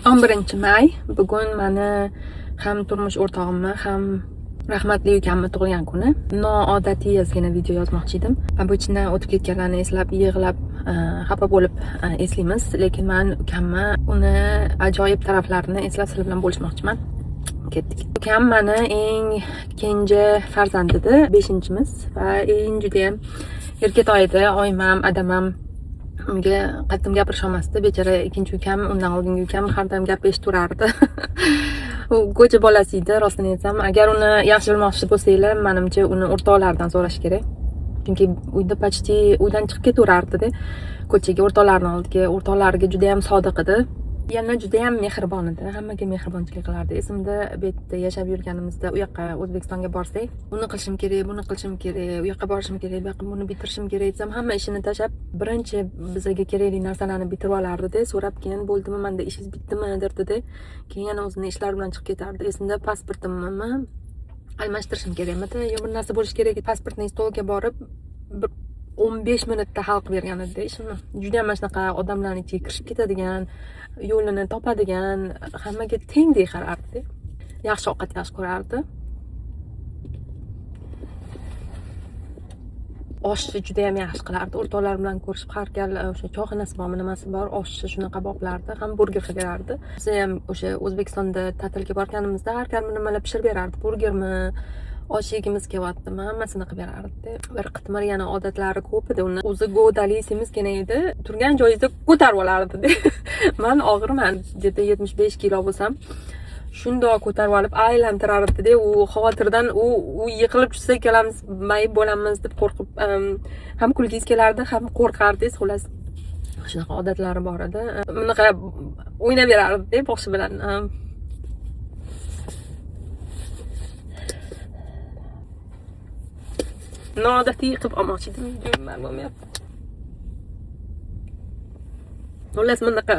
11 may. Bugun mani ham turmush o'rtog'imni, ham rahmatli ukamni tug'ilgan kuni. Noodatiy ozgina video yozmoqchi edim. Обычно o'tib ketganlarni eslab, yig'lab, xafa bo'lib eslaymiz, lekin man ukamni, uni ajoyib taraflarini eslab, sizlar bilan bo'lishmoqchiman. Ketdik. Ukam mani eng kenja farzand edi, beshinchimiz va eng judayam erkatoy edi. Oyim ham, adam ham unga qattiq gapirisholmasdi bechora. Ikkinchi ukam, undan oldingi ukam har doim gap eshitaverardi. U ko'cha bolasi edi, rostini aytsam. Agar uni yaxshi bilmoqchi bo'lsanglar, manimcha, uni o'rtoqlaridan so'rash kerak, chunki uyda почти uydan chiqib ketaverardida ko'chaga, o'rtoqlarini oldiga. O'rtoqlariga judayam sodiq edi, yana judayam mehribon edi, hammaga mehribonchilik qilardi. Esimda, bu yerda yashab yurganimizda, u yoqqa, O'zbekistonga borsak, uni qilishim kerak, buni qilishim kerak, u yoqqa borishim kerak, bu yoqqa buni bitirishim kerak desam, hamma ishini tashlab, birinchi bizaga kerakli narsalarni bitirib olardida, so'rab, keyin "Bo'ldimi, manda ishingiz bitdimi?" derdida, keyin yana o'zini ishlari bilan chiqib ketardi. Esimda, pasportimni almashtirishim kerakmidi yo bir narsa bo'lishi kerak, pasportniy stolga borib, bir 15 minutda hal qilib bergan edida ishimni. Judayam mana shunaqa odamlarni ichiga kirishib ketadigan, yo'lini topadigan, hammaga tengdek qarardida. Yaxshi ovqat yaxshi ko'rardi, oshni judayam yaxshi qilardi. O'rtoqlar bilan ko'rishib, har gal o'sha choyxonasi bormi, nimasi bor, oshni shunaqa boplardi, ham burger qilib berardi. Biz ham o'sha O'zbekistonda ta'tilga borganimizda har gal nimalar pishirib berardi, burgermi, osh yegimiz kelyaptimi, hammasini qilib berardi. Bir qitmir yana odatlari ko'p edi uni. O'zi govdali, semizgina edi, turgan joyida ko'tarib olardida. Man og'irman, где то 75 kilo bo'lsam, shundoq ko'tarib olib aylantirardida. U xavotirdan u yiqilib tushsa, ikkalamiz mayib bo'lamiz deb qo'rqib, ham kulgingiz kelardi, ham qo'rqardingiz. Xullas, shunaqa odatlari bor edi. Bunaqa o'ynab berardida boshi bilan. Noodatiy qilib olmoqchi edim videoni, bo'lmayapti. Xullas, bunaqa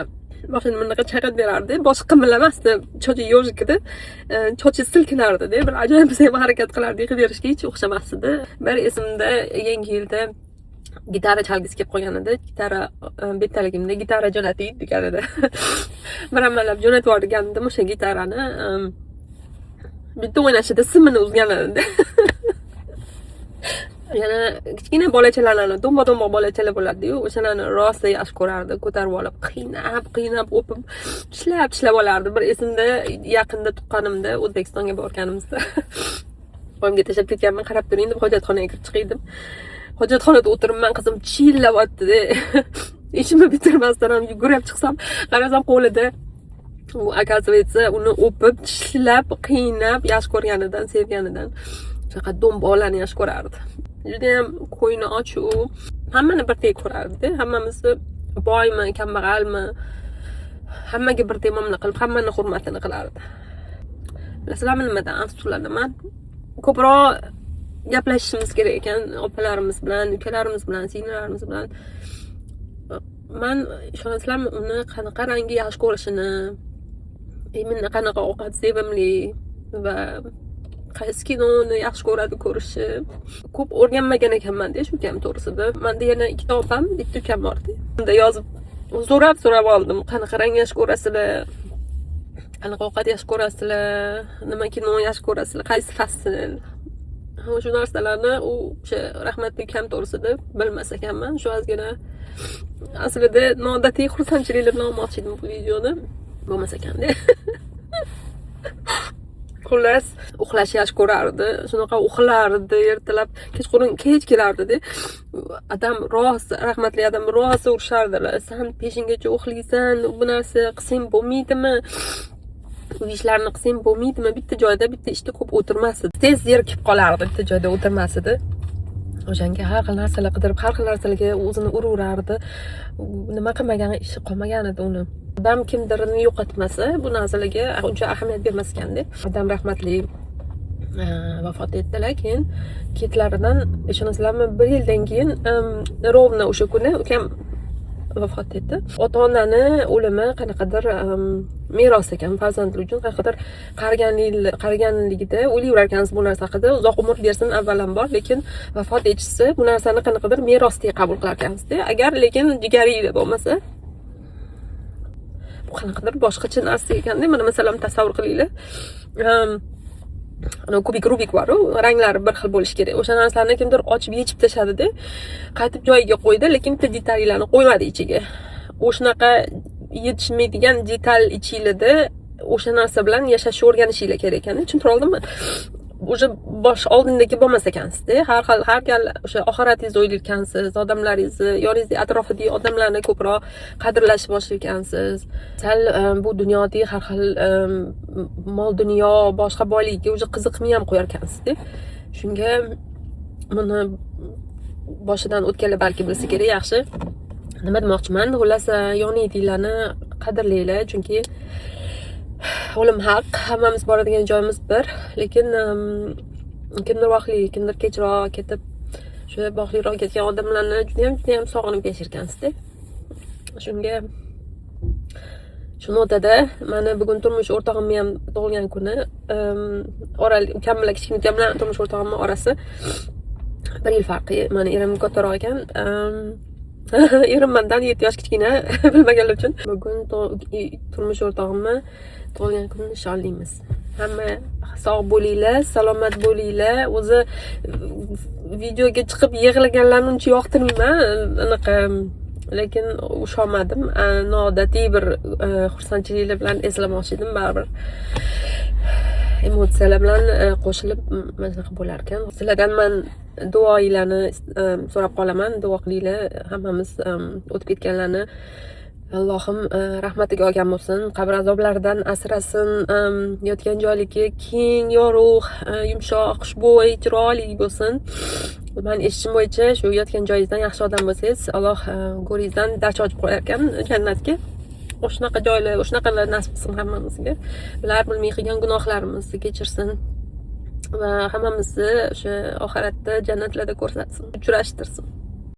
boshini bunaqa chayqab berardi, boshi qimillamasdi, chochi ёжик edi, chochi silkinardida, bir ajoyib ham harakat qilardi, yiqib berishga hech o'xshamas edi. Bir esimda, yangi yilda gitara chalgisi kelib qolgan edi. Gitara bittaligimda gitara jo'nating degan edi. Bir amallab jo'natib yuborgandim o'sha gitarani. Bitta o'ynashida simini uzgan edi. Yana kichkina bolachalarni, do'mboq do'mboq bolachalar bo'ladiyu, o'shalarni rosa yaxshi ko'rardi. Ko'tarib olib, qiynab qiynab o'pib, tishlab tishlab olardi. Bir esimda, yaqinda tuqqanimda, O'zbekistonga borganimizda, oyimga tashlab ketganman, qarab turing deb, hojatxonaga kirib chiqaydim. Hojatxonada o'tiribman, qizim chillayaptida. Ishimni bitirmasdan ham yugurib chiqsam, qarasam, qo'lida. U, оказывается, uni o'pib, tishlab, qiynab yaxshi ko'rganidan, sevganidan. Shunaqa do'mboqlarni yaxshi ko'rardi. Judayam ko'ngli ochiq, hammani birdek ko'rardida. Hammamizni, boymi, kambag'almi, hammaga birdek muomala qilib, hammani hurmatini qilardi. Bilasizlarmi, nimadan afsuslanaman? Ko'proq gaplashishimiz kerak ekan opalarimiz bilan, ukalarimiz bilan, singillarimiz bilan. Man, ishonasizlarmi, uni qanaqa rangni yaxshi ko'rishini, именно qanaqa ovqat sevimli va qaysi kinoni yaxshi ko'radi ko'rishi, ko'p o'rganmagan ekanmanda shu ukam to'g'risida. Manda yana ikkita opam, bitta ukam borda. Unda yozib, so'rab so'rab oldim: qanaqa rang yaxshi ko'rasizlar, qanaqa ovqat yaxshi ko'rasizlar, nima kino yaxshi ko'rasizlar, qaysi fasl. Shu narsalarni u o'sha rahmatli ukam to'g'risida bilmas ekanman. Shu ozgina aslida noodatiy xursandchiliklar bilan olmoqchi edim bu videoni, bo'lmas ekanda. Xullas, uxlashni yaxshi ko'rardi, shunaqa uxlardi. Ertalab, kechqurun kech kelardida. Adam rosa, rahmatli adam rosa urishardilar: "San peshingacha uxlaysan, bu narsa qilsang bo'lmaydimi, uy ishlarini qilsang bo'lmaydimi?" Bitta joyda, bitta ishda ko'p o'tirmas edi, tez zerikib qolardi, bitta joyda o'tirmas edi. O'shanga har xil narsalar qidirib, har xil narsalarga o'zini uraverardi. Nima qilmagan ishi qolmagan edi uni. Odam kimdirini yo'qotmasa, bu narsalarga uncha ahamiyat bermas ekanda. Adam rahmatli vafot etdilar, keyin ketlaridan, ishonasizlarmi, bir yildan keyin, ровно o'sha kuni ukam vafot etdi. Ota onani o'limi qanaqadir meros ekan farzandlar uchun. Qanaqadir qariganligida o'ylayverar ekansiz bu narsa haqida. Uzoq umr bersin avvalambor, lekin vafot etishsa, bu narsani qanaqadir merosdek qabul qilar ekansizda, agar lekin jigaringlar bo'lmasa. Bu qanaqadir boshqacha narsa ekanda. Mana, masalan, tasavvur qilinglar, anavi kubik Rubik boru, ranglari bir xil bo'lishi kerak. O'sha narsani kimdir ochib, yechib tashladida, qaytib joyiga qo'ydi, lekin bitta detallarni qo'ymadi ichiga. O'shanaqa yetishmaydigan detal ichinglarda, o'sha narsa bilan yashashni o'rganishinglar kerak ekanda. Tushuntira oldimmi? Уже bosh oldindagi bo'lmas ekansizda. Har xil, har gal o'sha oxiratingizni o'ylayotgansiz, odamlaringizni, yoningizni atrofidagi odamlarni ko'proq qadrlashni boshlayotgansiz. Sal bu dunyodagi har xil mol dunyo, boshqa boylikka уже qiziqmay ham qo'yarkansizda. Shunga buni boshidan o'tganlar balki bilsa kerak yaxshi, nima demoqchiman. Xullas, yoningdagilarni qadrlanglar, chunki o'lim haq, hammamiz boradigan joyimiz bir, lekin kimdir vaqtli, kimdir kechroq ketib, shu vaqtliroq ketgan odamlarni judayam, judayam sog'inib yasharkansizda. Shunga shu notada, mani bugun turmush o'rtog'imni ham tug'ilgan kuni. Orali ukam bilan, kichkina ukam bilan turmush o'rtog'imni orasi bir yil farqi. Mani erim kattaroq ekan. Erim mandan 7 yosh kichkina, bilmaganlar uchun. Bugun turmush o'rtog'imni tug'ilgan kunini nishonlaymiz. Hamma sog' bo'linglar, salomat bo'linglar. O'zi videoga chiqib yig'laganlarni uncha yoqtirmayman anaqa, lekin usholmadim. Noodatiy bir xursandchiliklar bilan eslamoqchi edim. Baribir emotsiyalar bilan qo'shilib, mana shunaqa bo'lar ekan. Sizlardan man duoylarni so'rab qolaman, duo qilinglar. Hammamiz o'tib ketganlarni Allohim rahmatiga olgan bo'lsin, qabr azoblaridan asrasin, yotgan joyligi keng, yorug', yumshoq, xushbo'y, chiroyli bo'lsin. Man eshitishim bo'yicha, shu yotgan joyingizdan yaxshi odam bo'lsangiz, Alloh go'ringizdan darcha ochib qo'yar ekan jannatga. O'shanaqa joylar, o'shanaqalar nasib qilsin hammamizga. Ular bilmay qilgan gunohlarimizni kechirsin va hammamizni o'sha oxiratda jannatlarda ko'rsatsin, uchrashtirsin.